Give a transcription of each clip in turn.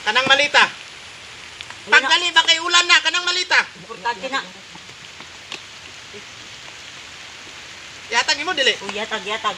Kanang malita. Pagdali ba kay ulan na kanang malita. Importante na. Yatag imo dili. Uy, yatag, yatag.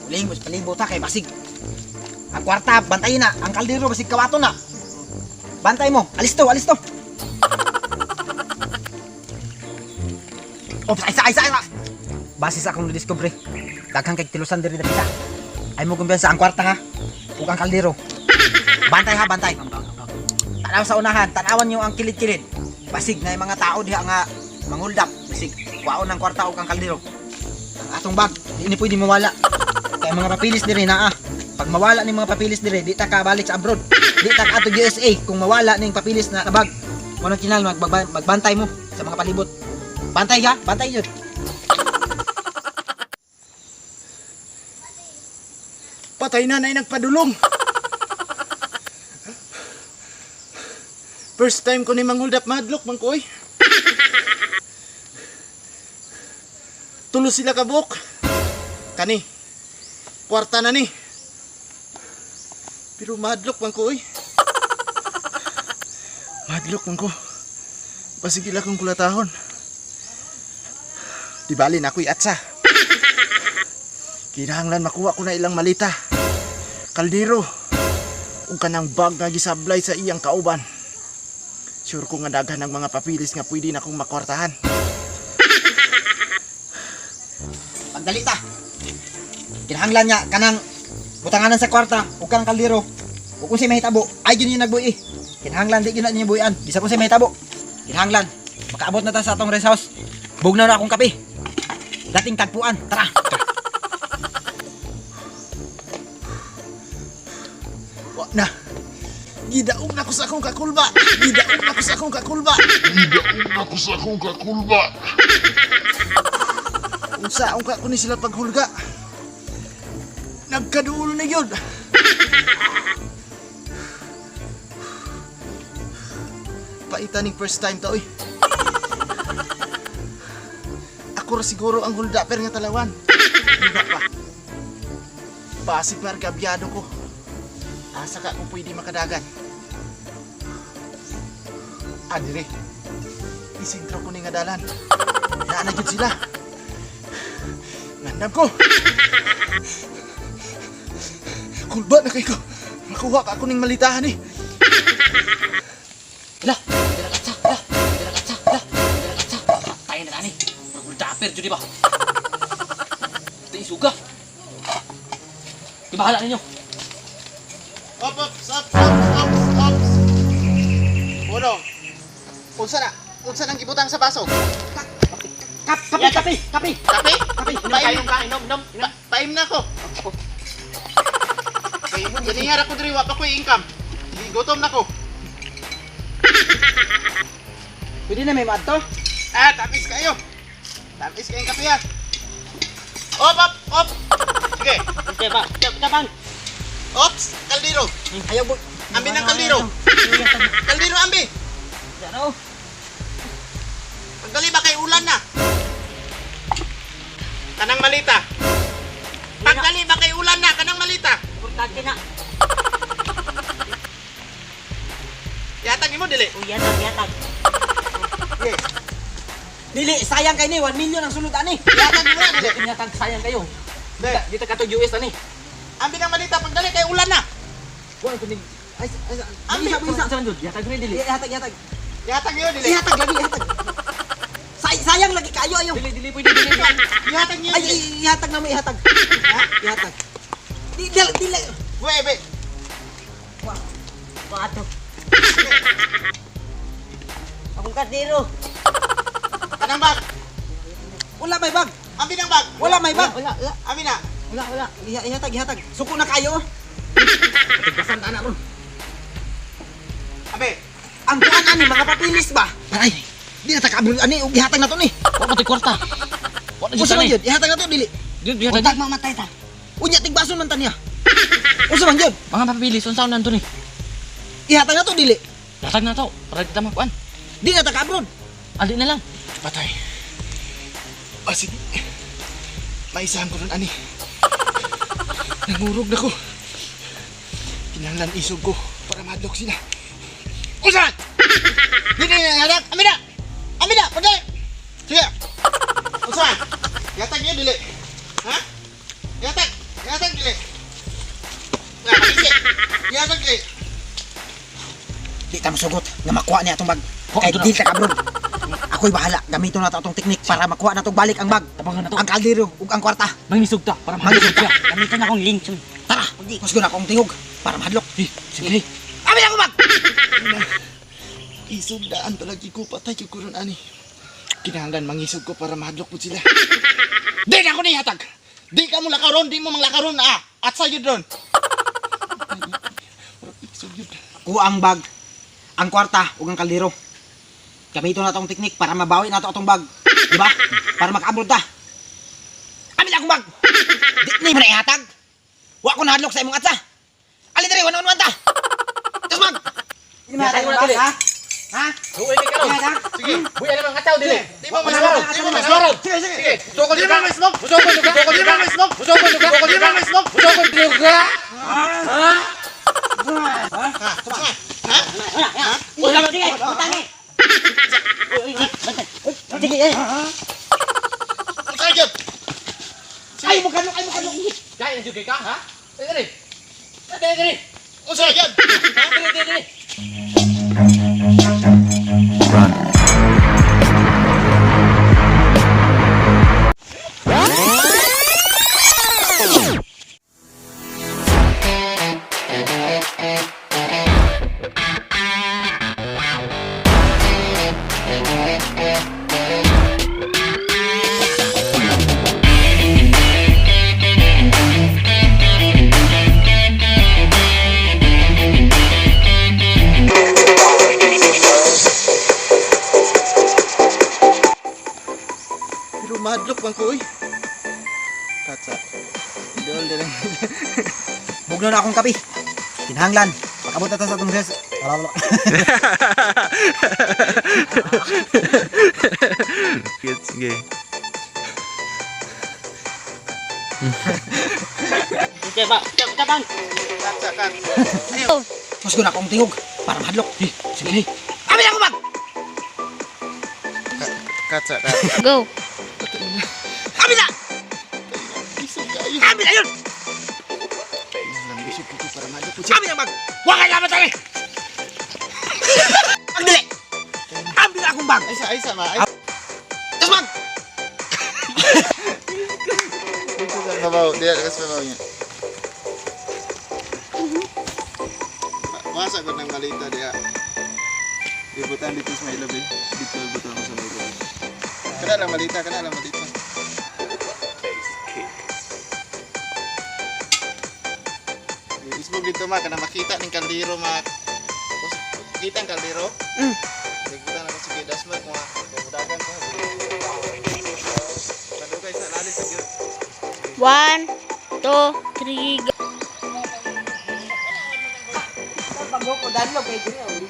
Uling, mas palibot ha, kay basig. Ang kwarta, bantayin na. Ang kaldero, basig kawato na. Bantay mo. Alis to, alis to. Ops, ay, ay, ay, Base sa akong nadiskubre. Daghang kay tilusan diri dapita. Ay mo kumpiyansa ang kwarta ha. Ug ang kaldero. Bantay ha, bantay. Tanaw sa unahan, tanawan niyo ang kilid-kilid. Basig na yung mga tao diha nga manghuldak. Up. Basig, kuwaon ang kwarta ug ang kaldero. Ang atong bag, di ni pwede mawala. Kaya mga papilis diri naa. Pag mawala ni mga papilis diri, di ta kabalik sa abroad. Di ta ka USA kung mawala ning papilis na bag. Mo nang kinahanglan magbantay mo sa mga palibot. Bantay ka, bantay yun. Patay na na nagpadulong. First time ko ni Mang Hold Up madlok man ko oy. Tulo sila kabuk. Kani. Kwarta na ni. Pero madlok man ko oy. Madlok man ko. Basig ila kong kulatahon. Di bali na ako'y atsa. Kinahanglan makuha ko na ilang malita. Kaldero. Ug kanang bag nga gisablay sa iyang kauban. Sure ko nga daghan ng mga papilis nga pwede na akong makwartahan. Pagdali ta. Kinahanglan niya kanang butanganan sa kwarta ug kanang kaldero. Ug kung say mahitabo, ay gyud niyo nagbuhi. Kinahanglan di gyud na niyo buhian. Bisa kung say mahitabo. Kinahanglan makaabot na ta sa atong rest house. Bugnaw na akong kape. Dating tagpuan, tara. Wa na. Gidaog na ko sa akong kakulba. Gidaog na ko sa akong kakulba. Gidaog na ko sa akong kakulba. Unsa ang ko ni sila paghulga. Nagkaduol na yun. Paita ning first time to oy. Ako ra siguro ang holdaper nga talawan. Hindi pa. Pasig margabyado ko. Asa ka kung pwede makadagan. Ah, dire. Isintro ko ni nga dalan. Naa na gyud sila. Ngandam ko. Kulba na kay ko. Makuha ka ako ning malitahan eh. Lah, dira katsa, lah, dira katsa, lah, dira katsa. Patay na tani. Murag jud di ba? Ito isuga. Di bahala ninyo. Op, op, op, op, op, op. Uno. Unsa na? Unsa nang gibutang sa baso? Kap, kape, kape, kape. Kape? Kape, inom Paim, kayo ka, inom, inom. paim na ko. Kay ganihar ako diri wa pa ko'y income. Gutom na ko. Pwede na may maadto. Ah, tapis kayo. Tapis kayong kape ah. Op, op, op. Sige. Okay ba? Tabang. Ops, kaldero. Ayaw bu. Ambi ng kaldero. Kaldero ambi. Ano? Pagdali ba kay ulan na? Kanang malita. Pagdali ba kay ulan na? Kanang malita. Importante na. Yatag imo dili. Uy, yatag, yatag. Sige. Dili, sayang kay ni 1 million ang sulod ani. Yatag imo na dili. Inyatag sayang kayo. Dili. Dito ka to US ani. Ambi ng malita pagdali kay ulan na. Wala ko ni ay, ay, Ambi. isa, isa. Sa man jud? Yatag rin dili. Ihatag, ihatag. Yatag imo dili. Ihatag lagi, ihatag. Sayang lagi kayo ayo. Dili dili pwede dili. Yatag niyo. Ay, ay, ihatag na mo, ihatag. Ha? Ihatag. Di, di, di, Buwe be. Pato. Akong kaldero. Kanang bag. Wala may bag. Ambi ng bag. Wala may bag. Wala, wala. Ambi na. Wala, wala. Ihatag, ihatag. Suko na kayo. Tigasan ta na ron. Ambi. Ang kuan ani mga papilis ba? Ay. Di na ta kaabot ani og ihatag na to ni. Wa pa to'y kwarta. Wa na Unsa jud man ni. jud? Ihatag na to dili. Di di Untag mamatay ta. Unya tigbason man ta niya. Unsa man jud? Mga papilis unsa man to ni? Ihatag na to dili. Hatag na to para di ta makuan. Di na ta kaabot. Ali na lang. Patay. Ah, sige. Maisahan ko ron, ani. Nangurog na ko. Kinahanglan isog ko para madlok sila. Usan! Dili na harap. Amina! Amina! Pagdali! Sige! Usan! Yatag niyo, dili. Ha? Yatag! Yatag, dili. Ah, sige. Yatag, dili. Di ta mosugot nga makuha niya atong bag. Oh, Kay ito na. di ta kaabot. Ako'y bahala. Gamiton na to atong teknik para makuha na tong balik ang bag. Tabangan na to. Ang kaldero ug ang kwarta. Mangisog ta para mahadlok siya. Gamiton akong linson. Tara, kusgon ako ang tingog para mahadlok. Eh, sige. Amin ako bag. Isog daan talaga ko, patay ko ron ani. Kinahanglan mangisog ko para mahadlok po sila. Di na ako ni hatag. Di ka mo lakaron, di mo manglakaron ah. At sayo ron. Isog yun. Kuha ang bag, ang kwarta ug ang kaldero. Gamiton na tong teknik para mabawi na to atong bag. Di ba? Para makaabot ta. Amin akong bag. Di ni mo na ihatag. Wa ko nahadlok sa imong atsa. Ali diri, one on one ta. Tapos bag. Ihatag mo na dili. Ha? Ha? Luoy kay karon. Ihatag? Sige. Buya naman kataw dili. Di mo may-smoke. Di mo may-smoke. Sige, sige. Sukol Di mo may-smoke. Musokol ka. Di mo may-smoke. Musokol ka. Di mo may-smoke. Musokol ka. Wala, sige, utangi. Uy, uy, bantay. Uy, sige, eh. Usan yun? Ay mo kadlok, ay mo kadlok. Kaya na jud kay ka ha? Dili. Dili dili. Usan yun? Dili dili dili. Pero mahadlok man ko, uy. Katsa. Idol na lang. Bugno na akong kape. Kinahanglan. Pakabot na ta sa atong res. Wala, wala. Sige. Sige ba, tabang. Katsa, katsa. Kusgon ako ang tingog para mahadlok. Eh, sige. Amin ako bag. Katsa, katsa. Go. Amin na. Isog kayo. Amin na yun. Isog ko para mahadlok po siya. Amin ang bag. Wa kay lamat ani. Ang dili. Amin na akong bag. Ay, sa, ay, sa, ma. Ay, Tapos bag. dito sa babaw. Diyan, sa babaw niya. Masa ko ng malita diya. Ibutan dito sa may labi. Dito ibutan ko sa may labi. Kana lang malita, kana lang malita. Isbog dito ma, kana makita ning kaldero ma. Tapos, kita ang kaldero? Mm. Ibutan ako sige dasma ko nga. Dagan ko. Kadugay sa lalis sa gyud. 1, 2, 3, go. Pagko ko danlo kay diri.